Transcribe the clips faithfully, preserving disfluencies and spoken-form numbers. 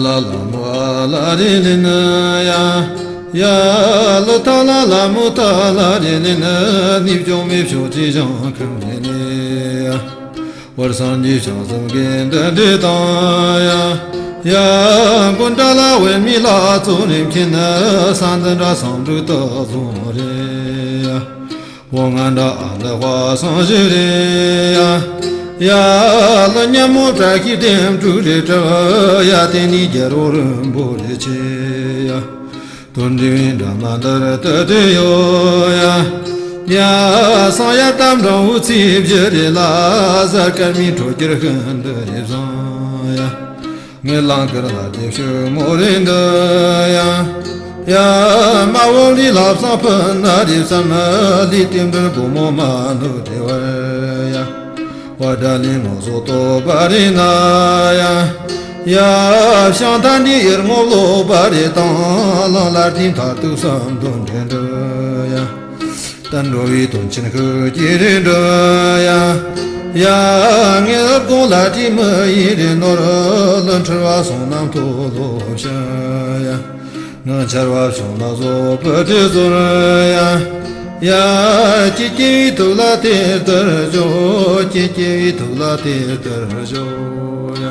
ལ་ལ་མོ་ཨ་ལ་རི་ལི་ནི་ཡ། ཡ་ལ་ཐ་ལ་ལ་མོ་ཐ་ལ་རི་ལི་ནི། ནི་བྱུང་མི་བྱུང་ཅི་ཞང་ཁམ་རི་ནི་ཡ། བར་སངས་རྒྱས་བྱང་སེམས་དགེ་འདུན་འདྲེ་དང་ཡ། ཡ་མགོན་དགྲ་ལ་བའི་མི་ལ་གཙོ་རིམ་མཁྱེན་ནི། ས་འཛིན་དགྲ་སང་འབྲུག་ཏུ་བཟུང་རེ་ཡ། འོ་ང་འདྲ་ཨ་ལ་དཔའ་སངས་ཞི་རེ་ཡ། ཡ་ལ་ཉ་མོ་བཀྲ་ཤིས་ལྡེམ་དྲུག་རེ་གྲགས་ཡ། དེ་ནི་རྒྱལ་བ་རིན་པོ་རེ་ཆེ་ཡ། དོན་འདི་བའི་འདྲ་མ་འདིར་དུ་དྲི་ཡོད་ཡ། ཡ་སངས་ཡ་དམ་དྲང་བོ་ཚིག་བཞི་རེ་ལ། གཟའ་སྐར་མའི་འཕྲོད་སྦྱར་ཤིན་ཏུ་རེ་བཟང་ཡ། ངའི་ལང་ཀར་ལ་དེ་ཤུ་མོ་རེ་འདི་ཡ། ཡ་མ་འོ་ལི་ལབ་སང་ཕུ་ན་རེ་བསམ་ལི་ཏིམ་འདིར་བུ་མོ་མ་ནུ་རེ་བར་ཡ། བ་དྲ་ལི་ངོ་སོ་ཏོ་བ་རེ་ན་ཡ། ཡ་བྱང་ཐང་འདི་ཡེར་ངོ་ལོ་བ་རེ་དང་། ལང་ལ་དེ་མཐར་ཐུག་བསམ་དོན་འདྲེན་འདྲ་ཡ། བསྟན་འགྲོ་བའི་དོན་ཆེན་ཤོད་ཀྱི་རེ་འདྲ་ཡ། ཡ་ངའི་ཨབ་དགོང་ལ་དྲི་མི་ཡི་རེ་ནོར་ལ་འཁྲུལ་བ་སོང་རྣམས་ཐོ་ལོ་བྱ་ཡ། ང་ཆར་བ་བྱུང་ན་བཟོ་བུ་དེ་ཟོར་ཡ། ཡ་ཀྱེ་ཀྱེ་བའི་ཐུགས་ལ་དེ་ལྟར་བཞོ། ཀྱེ་ཀྱེ་བའི་ཐུགས་ལ་དེ་ལྟར་བཞོ་ཡ།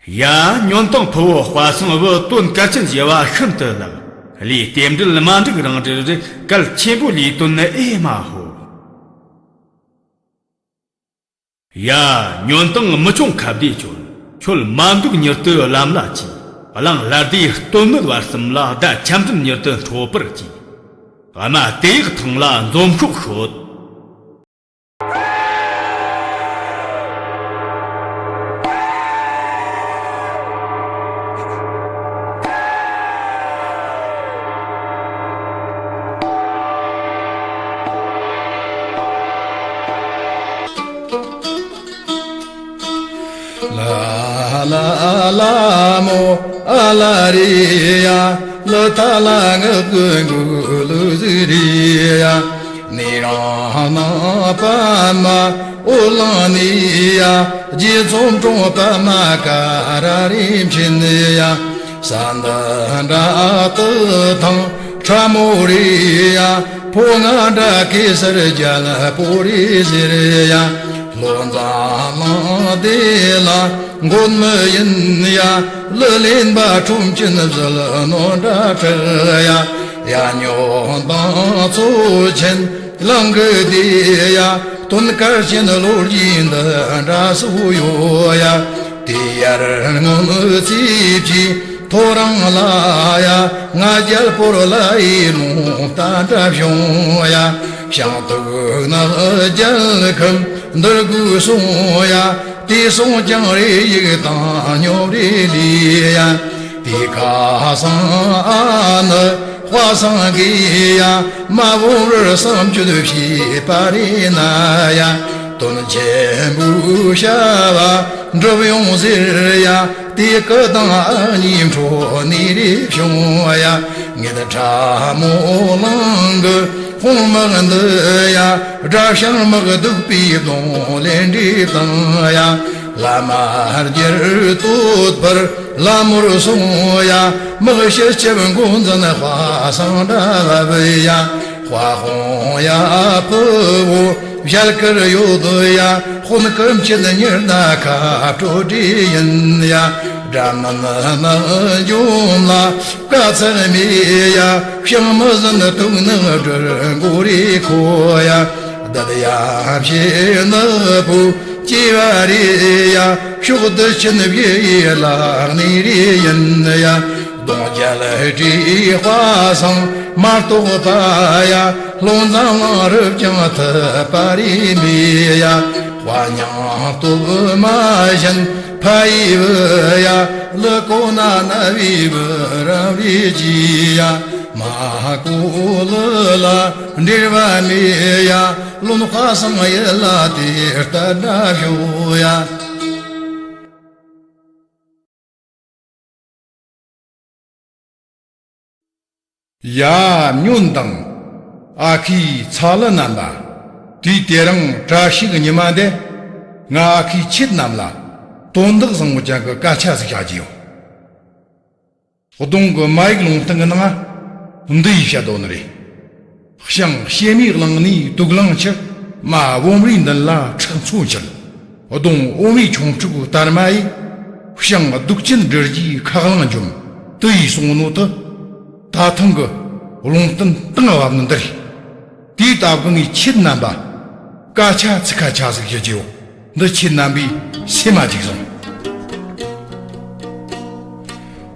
ཡ་ཉོན་དང་ཕུ་བོ་དཔའ་སངས་བུ་དོན་གལ་ཆེན་ཞེས་པ་ཤིན་ཏུ་ལེགས། ལས་རྟེན་འབྲེལ་མ་འགྲིག་རང་འབྲེལ་རེད། གལ་ཆེན་པོ་ལས་དོན་ནི་ཨེ་མ་ཧོ། ཡ་ཉོན་དང་མི་ཆུང་ཁ་བདེ་ཁྱོད། ཁྱོད་མ་འདུག་མྱུར་དུ་ལམ་ལ་ཆས། གླང་ལ་དེའི་སྟོད་སྨད་བར་གསུམ་ལ། ཟླ་འཆམ་མཐུན་མྱུར་དུ་འཕྲོད་པར་གྱིས། ཨ་མ་དེ་ཡག་ཐང་ལ་འཛོམས་ཤོག་ཤོད། ལ་ལ་ལ་མོ་ཨ་ལ་རི་ཡ། ལ་ཐ་ལ་ང་གི་མགོ་ལུ་ཟི་རི་ཡ། ནི་རང་ནང་པ་མ་ཨོ་ལང་ནི་ཡ། རྗེ་ཚོམ་གྲོང་པ་མ་ཀ་ར་རི་མཁྱེན་ནི་ཡ། ས་འདི་འདྲ་ཏི་ཐང་ཁྲ་མོ་རི་ཡ། ཕོ་ང་འདྲ་གེ་སར་རྒྱལ་པོ་རི་ཟེར་ཡ། ལོ་འཛམ་གླིང་འདི་ལ་མགོན་མི་ཡིན་ཡ། ལི་ལེན་པ་ཁྲོམ་གྱིན་བཟི་ལི་ནོ་འདྲ་ཁྲི་ཡ། ཡ་ཉོ་དང་ཚོ་ཆེན་གླང་གི་དེ་ཡ། སྟོན་ཁ་ཆེན་ལོ་རྒྱུས་འདི་འདྲ་སུ་ཡོད་ཡ། དེ་ཡར་སྔོན་ཚེས་ཀྱི་ཐོ་རངས་ལ་ཡ། ང་རྒྱལ་པོར་ལ་ཡི་ལུང་རྟ་འདྲ་བྱུང་ཡ། ཤིང་ཏོག་ནགས་རྒྱལ་ཁམས་འདིར་དགོས་སོང་ཡ། དེ་སོང་ཀྱང་རེ་ཡིག་དང་ཉོ་རེ་ལས་ཡ། དེ་ཁ་སང་ཨ་ནི་དཔའ་སངས་རྒྱས་ཡ། མ་འོངས་པར་བསམ་སྤྱོད་བྱེད་པ་རེ་ན་ཡ། དོན་ཆེན་པོའི་བྱ་བ་འགྲུབ་ཡོང་ཟེར་ཡ། དེ་སྐུ་དང་ཨ་ནི་འཕྲོ་ནི་རེ་བྱུང་ཡ། ངེད་ཁྲ་མོ་གླིང་གི་དཔུང་དམག་འདི་ཡ། དགྲ་ཤ་དམག་གདུག་པའི་གདོང་ལེན་འདྲེ་དང་ཡ། བླ་མ་རྒྱལ་བསྟོད་པར་ལ་མོར་སོང་ཡ། དམག་ཕྱི་ཆབ་འགོ་འཛིན་དཔའ་སངས་འདྲ་བབ་ཡ། དཔའ་ཧོང་ཡ་ཕུ་བོ་ཞལ་དཀར་ཡོད་ཡ། དཔོན་སྐུ་མཆེད་ཉི་ཟླ་ཁ་དྲོ་གྲོས་ཡིན་ཡ། དགྲ་མིན་ནག་འཇོམས་ལ་དཀའ་ཚེགས་མེད་ཡ། ཤིང་མི་ཟིན་དུག་ནག་སྦྲུལ་མགོ་རེ་ཁོ་ཡ། བདུད་ཡ་ཕྱི་ནག་པོ་སྐྱེ་བ་རེ་ཡ། ཕྱོགས་བདུད་ཆེན་བཞི་ཡི་ལག་ནས་རེ་ཡིན་ཡ། གདོང་རྒྱལ་སྲས་དཔའ་སངས་མ་གཏོགས་པ་ཡ། ལྷོ་འཛམ་གླིང་རུབ་ཀྱང་ཐུབ་པ་རེ་མེད་ཡ། དཔའ་མྱང་སྟོབས་མ་ཞན་ཕ་ཡི་བུ་ཡ། ལི་གོ་ན་ན་བའི་བུ་ར་བའི་ཇི་ཡ། མ་གོ་ལི་ལ་འབྲེལ་བ་མེད་ཡ། བློན་དཔའ་སངས་ཡིད་ལ་དེ་ལྟར་འདྲ་ཞུ་ཡ། ཡ་ཉོན་དང་། ཨ་ཁུའི་ཚ་ལུ་རྣམ་པ། དུས་དེ་རིང་བཀྲ་ཤིས་ཉི་མ་འདི། ང་ཨ་ཁུའི་ཆེད་རྣམས་ལ། དོན་དག་བཟང་བོ་ཅན་གྱི་སྐད་ཆ་ཟིག་བཤད་རྒྱུ་ཡོད། གདོང་གི་མ་ཡིག་ལུང་བསྟན་གྱི་ནང་འདི་ཡིས་བཤད་དོ་ནི་རེད། ཞིང་གཤེད་མའི་གླིང་ནས་དུག་རླངས་ཆུ། རྨ་བུམ་རའི་མདུན་ལ་ཁྲག་མཚོ་འཁྱིལ། གདོང་འོ་མའི་ཁྱུང་ཕྲུག་དར་མ་ཡིས། ཞིང་གདུག་ཅན་སྦྲུལ་གྱི་ཁ་རླངས་འཇོམས། དེ་ཡིས་གསུངས་ནོ་དེ། ད་ཐེངས་ཀྱི་ལུང་བསྟན་གཏིང་བབ་ནི་འདི་རེད། དེའི་སྟབས་ཀྱིས་ངས་ཁྱེད་རྣམ་པ་སྐད་ཆ་ཚིག་ཁ་ཆ་ཟིག་ཞུ་རྒྱུ་ཡོད། འདི་ཁྱེད་རྣམ་པས་སེམས་མ་འཇིགས་བཟུང་།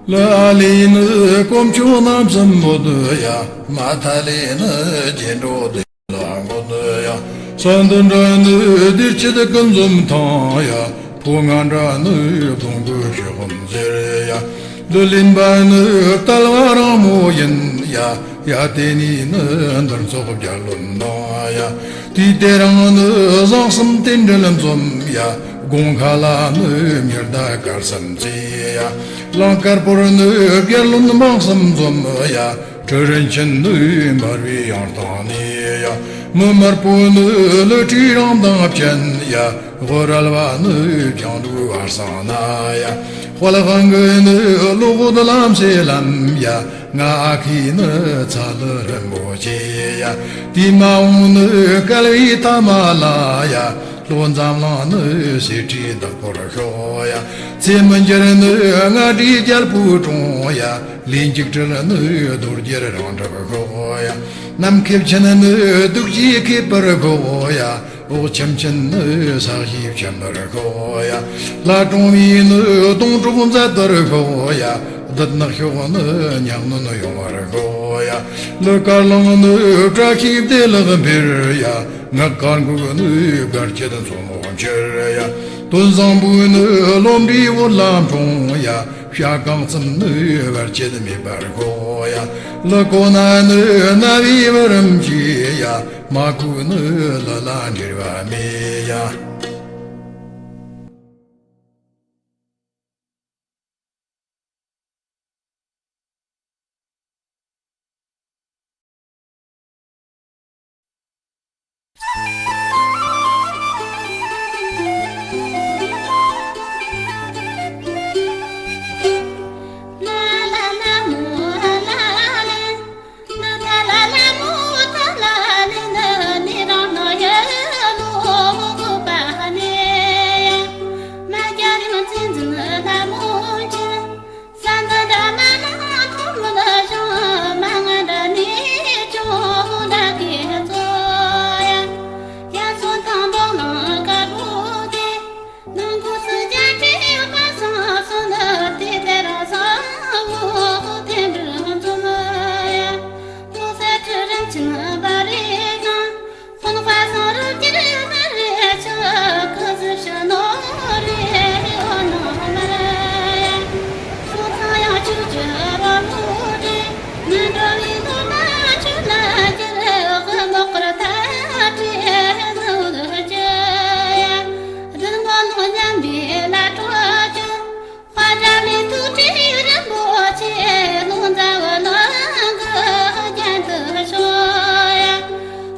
ལ་ཨ་ལི་ནི་དཀོན་མཆོག་རྣམ་གསུམ་འོད་ཡ། མ་ཐ་ལི་ནི་རྗེས་འགྲོ་བདེ་ལ་འགོད་ཡ། ས་འདི་འདྲ་ནི་བདེ་སྐྱིད་ཀུན་འཛོམས་ཐང་ཡ། ཕོ་ང་འདྲ་ནི་གདོང་གི་ཤོག་འཛེར་ཡ། འདི་ལེན་པ་ནི་དལ་བ་རིང་མོ་ཡིན་ཡ། ཡ་དེ་ནས་ནི་འདིར་ཚོགས་བརྒྱ་ལོན་དང་ཡ། དུས་དེ་རིང་ནི་བཟང་གསུམ་རྟེན་འབྲེལ་འཛོམས་ཡ། དགོང་ཁ་ལ་ནི་ཉི་ཟླ་སྐར་གསུམ་བརྩེགས་ཡ། གླིང་དཀར་པོར་ནི་བརྒྱ་ལོན་འབངས་གསུམ་འཛོམས་ཡ། གྲུ་རིན་ཆེན་ནི་འབར་བའི་ཡང་སྟེང་ནས་ཡ། མི་དམར་པོ་ནི་ལི་ཁྲིའི་རང་མདངས་ཅན་ཡ། དབུ་རལ་བ་ནི་བྱང་འབྲུག་བར་སང་ན་ཡ། དཔལ་དབང་གི་ནི་གློག་འོད་ལམ་སེ་ལམ་ཡ། ང་ཨ་ཁུའི་ནི་ཚ་ལུ་རིན་པོ་ཆེ་ཡ། དེ་མ་འོངས་ནི་བསྐལ་བའི་ཐ་མ་ལ་ཡ། ལྷོ་འཛམ་གླིང་ནི་གསེར་ཁྲིའི་བདག་པོར་ཤོག་ཡ། ཚེ་མི་འགྱུར་ནི་རྔ་སྒྲའི་རྒྱལ་པོའི་དྲུང་ཡ། ལས་འཇིགས་བྲལ་ནི་རྡོ་རྗེར་རང་གྲུབ་ཤོག་ཡ། ནམ་མཁའི་ཆུ་ནི་གདུགས་ཀྱི་ཁེབས་པར་ཤོག་ཡ། འོག་ཁྱིམ་ཆེན་ནི་ས་གཞིས་ཁྱིམ་པར་ཤོག་ཡ། ལྷ་གྲོང་མི་ནི་སྡོང་གྲོགས་མཛད་པར་ཤོག་ཡ། བདུད་ནག་ཤོག་ནི་ཉག་གནོན་ཡོང་བར་ཤོག་ཡ། ལི་དཀར་གླིང་ནི་བཀྲ་ཤིས་བདེ་ལེགས་འཕེལ་ཡ། ངག་དཀར་འགུག་ནི་བར་ཆད་མཚོ་མོ་འཆེར་ཡ། དོན་བཟང་པོའི་ནི་བློ་འདྲིས་འོད་ལ་འཁྲུངས་ཡ། བྱ་རྐང་གསུམ་ནི་བར་ཆད་མེད་པར་ཤོག་ཡ། ལི་ཀོ་ན་ནི་རྣ་བའི་བུ་རམ་གྱི་ཡ། མ་ཁུ་ནི་ལི་ལ་འབྲེལ་བ་མེད་ཡ།